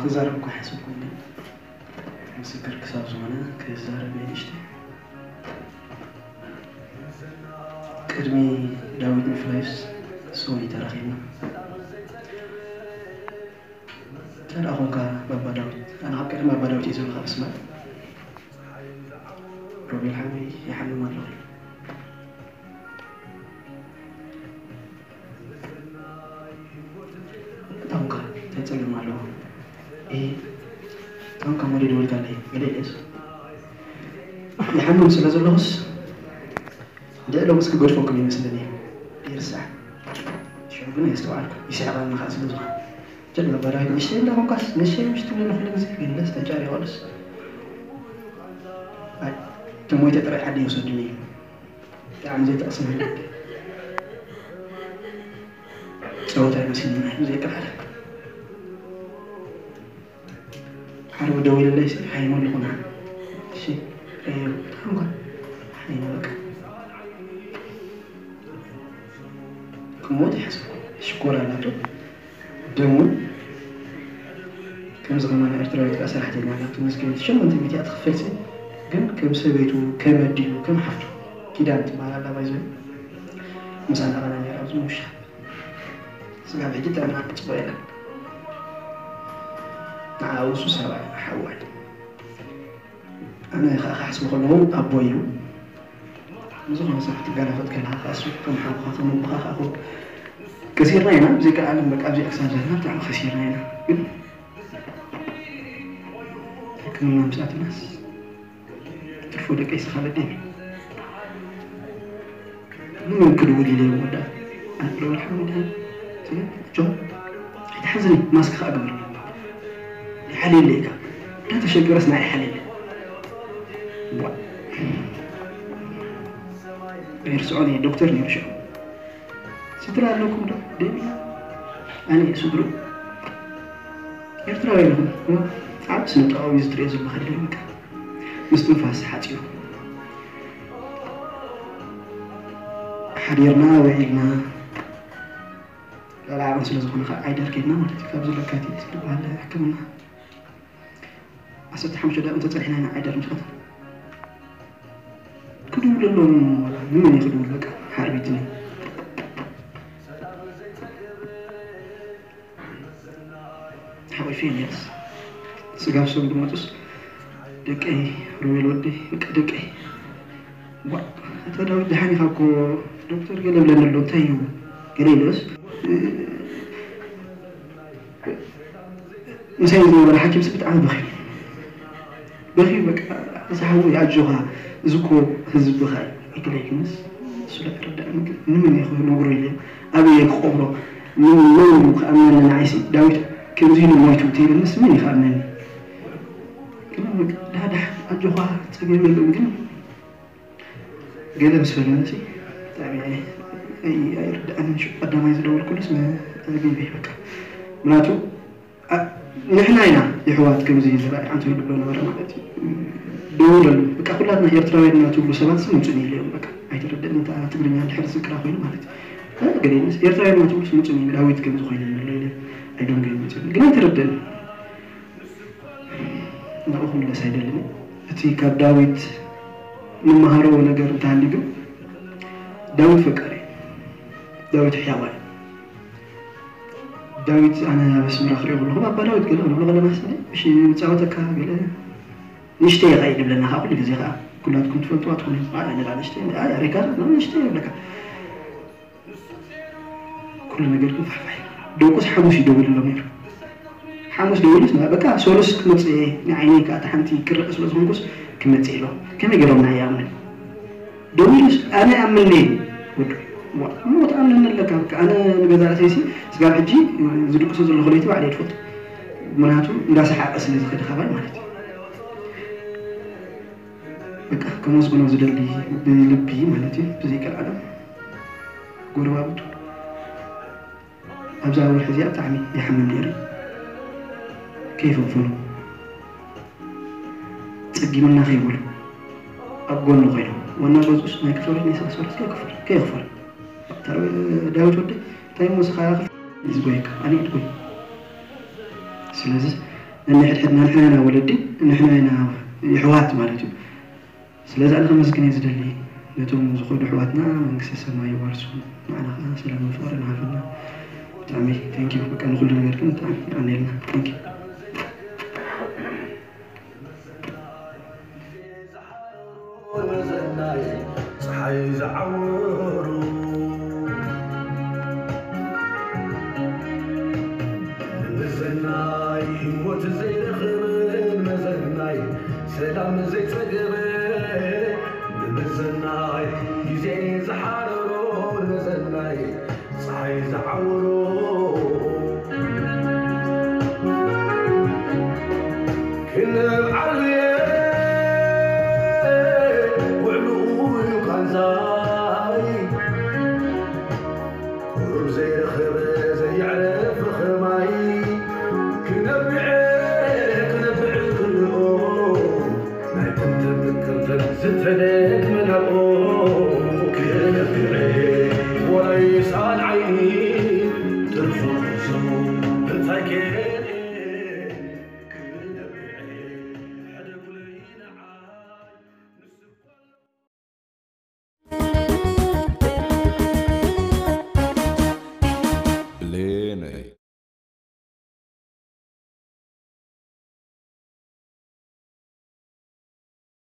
ክዛረብ እኳ ሓሰብኩ፣ ግን ምስክር ክሳብ ዝኾነ ክዛረብ እየ። ንእሽተይ ቅድሚ ዳዊት ምፍላዩስ ሶኒ ተራኺብና። ተደኣ ኾንካ ባባ ዳዊት፣ ኣነ ካብ ቀደም ባባ ዳዊት እየ ዝብለኻ ብስመ ሮቤል ሓወይ፣ ይሓምም ኣለኹ። ታንካ እንታይ ጸገም ኣለዎ? እ ታንካ ሞዴል ወልካ ኣለይ ገለ ኢለስ ይሓምም ስለ ዘለኹስ ደእሎም እስኪ ገድፈኩም ይመስለኒ። ይርሳዕ ሽዑ ግን የስተውዓልኩ ይስዕባልና ከዓ ስለ ዝኾነ ጀል መባዳዊ ንእሽተይ እንዳኾንካስ ንእሽተይ ምሽ ትብለኒ ኩሉ ግዜ ገለስ ተጫሪ ይቐልስ ተሞይተ ጥራይ ዓዲ ይወሰድኒ እዩ። ብጣዕሚ ዘይጠቕስን ጸወታ ይመስለኒ ዘይቀሓለ ዓርቢ ደዊለለይ ሲ ሓይሞ ኣለኹና እሺ ብጣዕሚ ሓይሞ በቃ ክሞት ይሓስብ ሽኮር ኣላቶ ደሞ ከምዚ ከማን ኤርትራዊት ከዓ ሰራሕተኛ ኣላ ተመስገን ሸሞንተ ሚእቲ እያ ትኽፈል ሲ ግን ከም ሰበይቱ ከም ኣዲኡ ከም ሓፍቱ ኪዳን ትበሃል ኣላ ባይዘ ምሳና ቐና ነራ ኣብዚ ምውሻ ስጋብ ሕጂ ጥዕና ክፅበ የለን ንዓ ውሱ ሰብኣይ ሓዋይ ኣነ ከዓ ክሓስቡ ከለዉ ኣቦ እዩ ንዝኾነ ሰብ ክትጋላፈጥ ከለካ ከዓ እሱ ከም ሓውካ ከም ኣቦካ ከዓ ክው ከሲርና ኢና ብዘይካ ዓለም በቃ ኣብዚኣ ክሳብ ዘለና ብጣዕሚ ከሲርና ኢና ግን ሕክምና ምስኣትናስ ትርፎ ደቀይ ስኻለ ደይ ንመን ክድውል ኢለ ወዳ ኣንሎ ኣልሓምዱሊላህ ጆ ኣይትሓዝኒ ማስክ ከዓ ግበር ይሓልየለይ ኢካ እንዳተሸገረስ ናይ ሓልየለ ኣይርስዖን እየ ዶክተር ነይሩ ሽዑ ስድራ ኣለኩም ዶ ደቢ ኣነ እየ ስድሩ ኤርትራዊ ኣለኹም ዓብ ስነጣዊ ዝትሪኦ ዘለካ ደለካ ምስትንፋስ ሓፂሩ ሓዲርና ውዒልና ላዕሊ ዓቐን ስለ ዝኾነ ከዓ ዓይደር ከድና ማለት እዩ ካብዚ ለካቲት ዝበሃል ሕክምና ዓሰርተ ሓሙሽተ ደቂ እንተፀኒሕና ኢና ዓይደር ንኸተን ክድውለሎም ወላ ንመን እዩ ክድውል በቃ ሓርቢትኒ ሓቆፊ ነርስ ስጋብ ሰብ ዝመፁስ ደቀይ ሮቤል ወደይ በቃ ደቀይ እታ ዳዊት ደሓን ኢኻ እኮ ዶክተር ገለ ብለኒ ኣሎ እንታይ እዩ ገለ ኢለስ ምሳይ ዝነበረ ሓኪም ሲ ብጣዕሚ በኺ በኺ በቃ እዚ ሓወይ ኣጆኻ እዚ እኮ ህዝብኻ እዩ ኣይትለይክንስ እሱ ኣይተረዳእን ግን ንመን እዩ ክነግሮ ኢለ ኣበየ ክቆብሮ መን እዩ ክኣምነኒ ንዓይሲ ዳዊት ከምዚ ኢሉ ሞይቱ ተይልንስ መን እዩ ክኣምነኒ ግን ዳዳሕ ኣጆኻ ፀገም የለን ግን ገለ ምስ በለኒ ሲ ብጣዕሚ ኣይርድኣንን ሽዑ ቀዳማይ ዝደወልኩሉስ ንቢቢ በቃ ምክንያቱ ንሕና ኢና የሕዋት ከምዚ ዝረኣይ ኣንተ ይብሎ ነበረ ማለት እዩ ደውለሉ በቃ ኩላትና ኤርትራውያን ኢና ትብሉ ሰባት ሲ ምፁኒ ኢለዮም በቃ ኣይተረድእን እታ ትግርኛ እንድሕር ዝዝክራ ኮይኑ ማለት እዩ ገሌ ምስ ኤርትራውያን ኢና ትብሉ ሲ ምፁኒ ዳዊት ከምዚ ኮይኑ ኣሎ ኢለ ኣይዶንገ ይመፅኒ ግን ኣይተረድእን ናብኡ ክምለስ ኣይደልን እቲ ካብ ዳዊት ንመሃሮ ነገር እንተሃልዩ ግን ዳዊት ፈቃሪ ዳዊት ሕያዋይ ዳዊት ኣነ ኣብ ኣስመራ ክሪኦ ከለኹ ኣባ ዳዊት ገለ ክንብሎ ከለና ስ ምሽ ፃወተካ ገለ ንሽተ ኢኻ እዩ ዝብለና ከዓ ኩሉ ግዜ ከዓ ኩላትኩም ትፈልጥዋ ትኾኑ ኣነላ ንሽተ ኣሬካ ንሽተ ይብለካ ኩሉ ነገር ግን ፋሕፋሕ ደቁስ ሓሙስ ይደውልሎም ነይሩ ሓሙስ ደውልስ በቃ ሶሉስ ክመፅእ እየ ንዓይነይ ከዓ ሓንቲ ክረአ ስለ ዝኾንኩስ ክመፅእ ኢሎ ከመይ ገይሮም ናይ ይኣምን ደውልስ ኣነ ኣምነ ወዱ ሞት ኣምነኒ ኣለካ በቃ ኣነ ንገዛ ርእሰይሲ ስጋብ ሕጂ ዝድቅሶ ዘለኹ ለይቲ ባዕለ ይድፈጥ ምክንያቱ እንዳሰሓቀ ስለ ዝኸደ ካባይ ማለት እዩ በቃ ከመስግኖ ዝደሊ ብልቢ ማለት እዩ ብዘይቀልዓለም ጎረባብቱ ኣብዛ ወርሒ እዚኣ ብጣዕሚ ይሓምም ነይሩ ከይፈንፈኑ ፀጊምና ከይበሉ ኣብ ጎኑ ኮይኖም ዋና ገዝኡስ ናይ ክፈሉ ናይ ሰለስተ ወርሒ ከይክፈሉ ከይክፈሉ ዳዊት ወደ እንታይ ሞ ስኻ ዝጎየካ ኣነ እየ ዝጎይ ስለዚ ነንሕድሕድና ንሕና ኢና ወለዲ፣ ንሕና ኢና የሕዋት ማለት እዩ። ስለዚ ኣነ ከመስግን እየ ዝደሊ ነቶም ዝኸዱ ኣሕዋትና፣ መንግስተ ሰማይ የዋርሶም። ንዓና ከኣ ሰላምን ፍቕርን ይሃበና። ብጣዕሚ thank you። በቃ ንኹሉ ነገር ግን ብጣዕሚ የቐንየልና። Thank you። መዘናይ ፀሓይ ዝዓወሩ መዘናይ ህይወት ዘይረኽብን መዘናይ ሰላም ዘይፀገብ